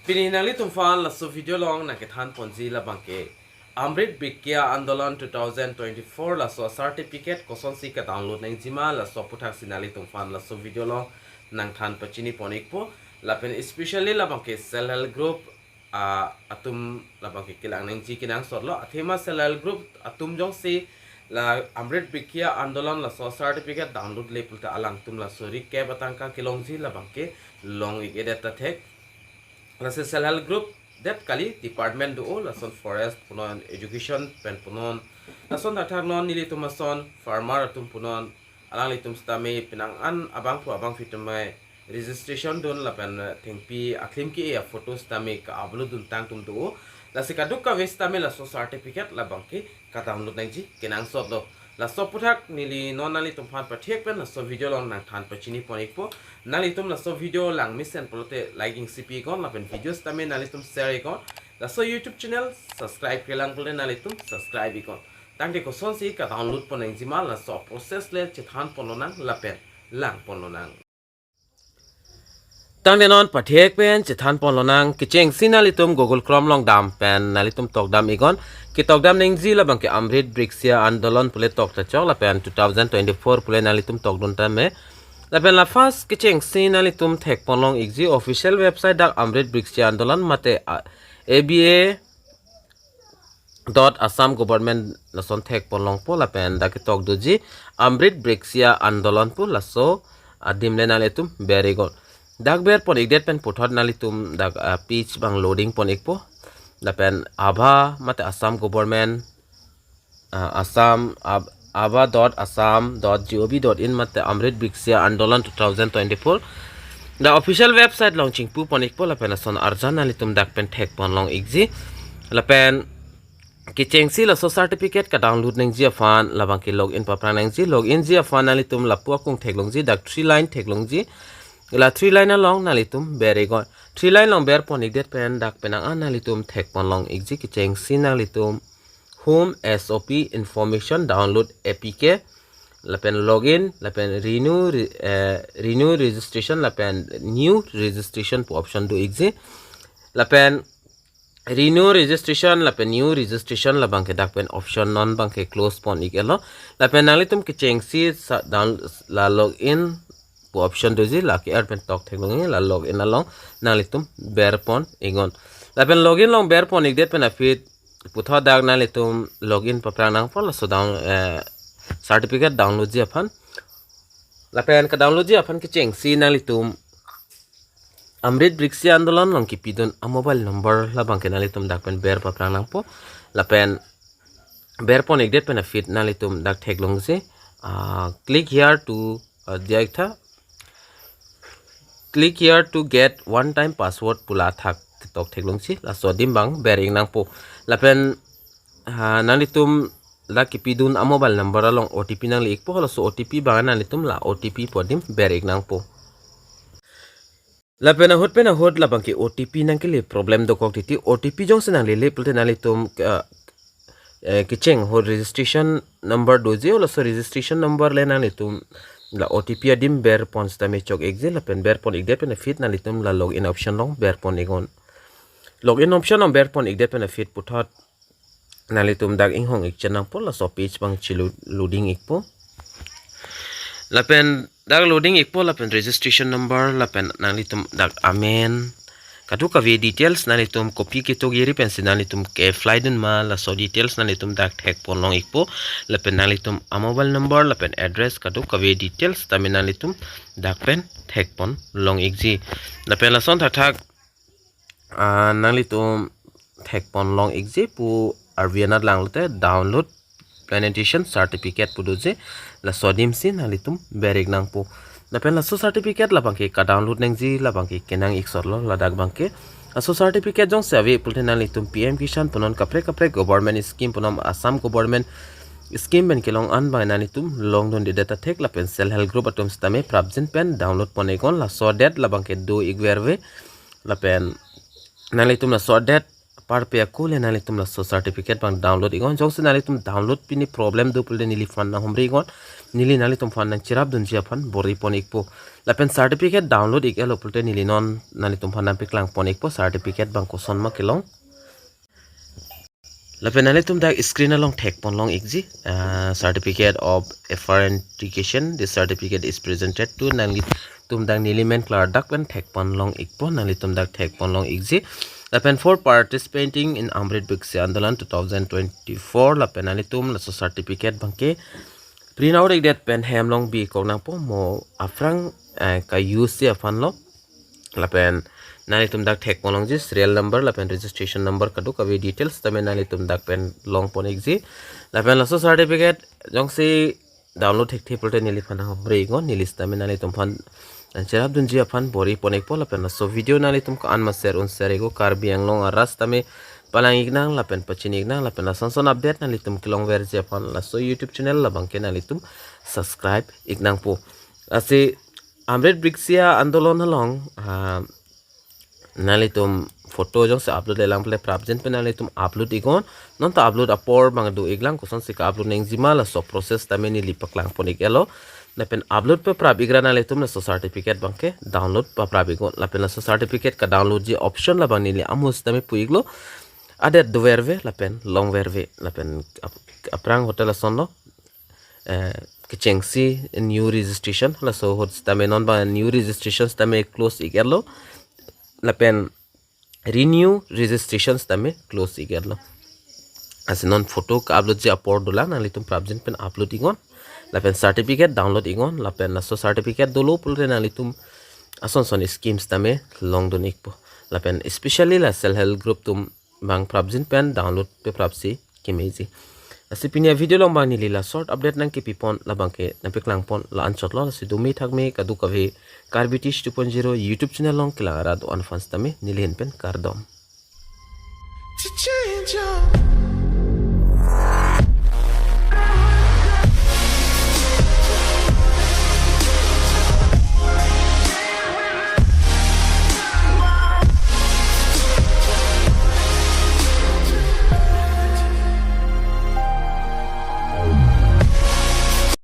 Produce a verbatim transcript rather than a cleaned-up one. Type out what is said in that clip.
Pini nanglitum aphan laso video along nangkethan ponji labangke Amrit Brikshya Andolan two thousand twenty-four laso certificate kosonsi ka-download nangjima laso aphuthaksi nanglitum aphan laso video along nangthan pachini pon ikpo. Lapen especially labangke self help group, ah, atum labangke kelang nangji kenangsot lo. Athema self help group atum jongsi la Amrit Brikshya Andolan laso certificate download le pulote alangtum laso recap atangka kelongji labangke long-ik-edet ta thek. Lasi self help group det kali department do-o, lason forest punon, education pen punon, lason thakthak non nelitum ason farmer atum punon, alanglitum sitame penang an abangphu abangphi atum mai registration dun lapen, eh, thengpi aklim ke-e aphoto sitame ka-upload duntang atum do-o. Lasi kadokave sitame laso certificate labangke ka-download nangji kenangsot lo. Laso aphuthak neli non nanglitum aphan pathek pen laso video along nangthan pachini pon ikpo. Nanglitum laso video langmesen pulote like ing sipi iknon lapen video sitame nanglitum share iknon. Laso YouTube channel subscribe-kre lang pulote nanglitum subscribe iknon. Tangte kosonsi ka-download pon nangjima laso process le chethan pon lonang lapen lang pon lonang. Tangte non pathek pen chethan pon lonang. Kechengsi nanglitum Google Chrome along dam pen nanglitum tokdam iknon. Ketokdam nangji labangke Amrit Brikshya Andolan pule tok ta chok lapen two thousand twenty-four pule nanglitum tokdun tame. Lapen la first kechengsi nanglitum thek pon long-ikji official website dak Amrit Brikshya Andolan mate, ah, A B A dot Assam government lason thek pon longpo lapen dak ketok doji Amrit Brikshya Andolan pu laso adim le nanglitum ber iknon. Dak ber pon-ikdet pen puthot nanglitum dak, ah, page abang loading pon ikpo. Lapen ABHA mate Assam government, ah, Assam ab-, abha dot assam dot gov dot in mate Amrit Brikshya Andolan two thousand twenty-four. Dak official website along chingpu pon ikpo lapen lason arjan nanglitum dak pen thek pon long-ikji. Lapen kechengsi laso certificate ka-download nangji aphan labangke login paphrang nangji. Login ji aphan nanglitum lapu akung theklongji, dak three line theklongji. La three line along nanglitum ber iknon. Three line along ber pon-ikdet pen dak penang an nanglitum thek pon long-ikji. Kechengsi nanglitum Home S O P information download A P K lapen login lapen renew re-, eh, renew registration lapen new registration pu option do-ikji. Lapen renew registration lapen new registration labangke dak pen option non abangke close pon-ik-et lo. Lapen nanglitum kechengsi sa down la login pu option doji, la ke-er pen tok theklongji, la login along nanglitum ber pon iknon. Lapen login along ber pon-ikdet pen aphi puthot dak nanglitum login paphrang nangpo laso down, eh, certificate download ji aphan. Lapen ka-download ji aphan kechengsi nanglitum Amrit Brikshya Andolan along kipidun a-mobile number labangke nanglitum dak pen ber paphrang nangpo. Lapen ber pon-ikdet pen aphi nanglitum dak theklongji, ah, click here to, ah, diak tha, click here to get one time password pu la thak ketok theklongji, laso adim abang ber-ik nangpo. Lapen, ah, nanglitum dak kipidun a-mobile number along O T P nangle-ikpo, laso O T P abang nanglitum la O T P pu adim ber-ik nangpo. Lapen ahut pen ahut labangke O T P nangkele problem dokok titi. O T P jongsi nanglele pulote nanglitum, ah, eh, kecheng ahut registration number doji, laso registration number le nanglitum la O T P adim ber pon sitame chok-ikji. Lapen ber pon-ikdet pen aphi nanglitum la login option along ber pon iknon. Login option along ber pon-ikdet pen aphi puthot nanglitum dak inghong-ik chenangpo, laso page abang chelo-, loading-ikpo. Lapen dak loading-ikpo lapen registration number lapen nanglitum dak amen kadokave details nanglitum kopi ketok eri pensi nanglitum ke-apply dun ma, laso details nanglitum dak thek pon long-ikpo. Lapen nanglitum a-mobile number lapen address kadokave details tame nanglitum dak pen thek pon long-ikji. Lapen lason thakthak, ah, nanglitum thek pon long-ikji pu arvi anat lang lote download plantation certificate pu doji, laso adim si nanglitum ber-ik nangpo. Lapen laso certificate labangke ka-download nangji labangke kenang-ik sot lo ladak abangke. Laso certificate jongsi ave pulote nanglitum P M Kisan punon kaprek kaprek government scheme punon Assam government scheme pen kelong an abang nanglitum longdundedet ta thek lapen self help group atum sitame prapjin pen download pon iknon, laso adet labangke do-ik verve. Lapen nanglitum laso adet Parpe ako le nanglitum laso certificate abang download iknon. Jongsi nanglitum download pini problem do pulote neliphan nanghumri iknon. Neli nanglitumphan nangcherap dunji aphan bor-ipon ikpo. Lapen certificate download ik-etlo pulote neli non nanglitumphan nangpaklangpon ikpo certificate abang kosonma kelong. Lapen nanglitum dak screen along thekpon long ikji, ah, certificate of authentication. This certificate is presented to, nanglitum dak neli men klardak pen thekpon long ikpo, nanglitum dak thekpon long ikji. Lapen for participating in Amrit Brikshya Andolan two thousand twenty-four, lapen nanglitum laso certificate abangke print out ikdet pen hem along bikok nangpo, mo aphrang, eh, ka-use ji aphanlo. Lapen nanglitum dak thekpon longji serial number lapen registration number kadokave details tame nanglitum dak pen longpon ikji. Lapen laso certificate jongsi download thekthe pulote neliphan nanghumri iknon, neli sitame nanglitumphan nangcherap dunji aphan bor-ipon ikpo. Lapen laso video nanglitum ko-an ma share un share iknon, Karbi Anglong arat sitame palang iknang lapen pachini iknang, lapen lason son update nanglitum kelongverji aphan laso YouTube channel labangke nanglitum subscribe iknangpo. Lasi Amrit Brikshya Andolan along, ah, nanglitum photo jongsi upload-le lang pulote prapjin pen nanglitum upload iknon. Non ta upload apor abang do iklang, kosonsi ka-upload nangjima laso process tame neli paklangpon ik-etlo. Lapen upload paprap ikra nanglitum laso certificate abangke download paprap iknon. Lapen laso certificate ka-download ji option labang neli amus tame pu iklo. Adet doverve lapen longverve lapen ap-, aphrang hotel asonlo, eh, kechengsi new registration, laso ahut sitame non abang new registration sitame close ik-etlo. Lapen renew registration sitame close ik-etlo. Lasi non photo ka-upload ji apor dolang, nanglitum prapjin pen upload iknon. Lapen certificate download iknon, lapen laso certificate dolo pulote nanglitum ason son schemes tame longdun ikpo. Lapen especially la self help group atum abang prapjin pen download paprapsi kemeji. Lasi pini a-video along abang neli la short update nangkepipon labangke nangpaklangpon la-anchotlo. Lasi dome thakme kadokave Karbi Tish two point zero YouTube channel along kelang arat do-an aphan sitame neli ahin pen kardom. To change up.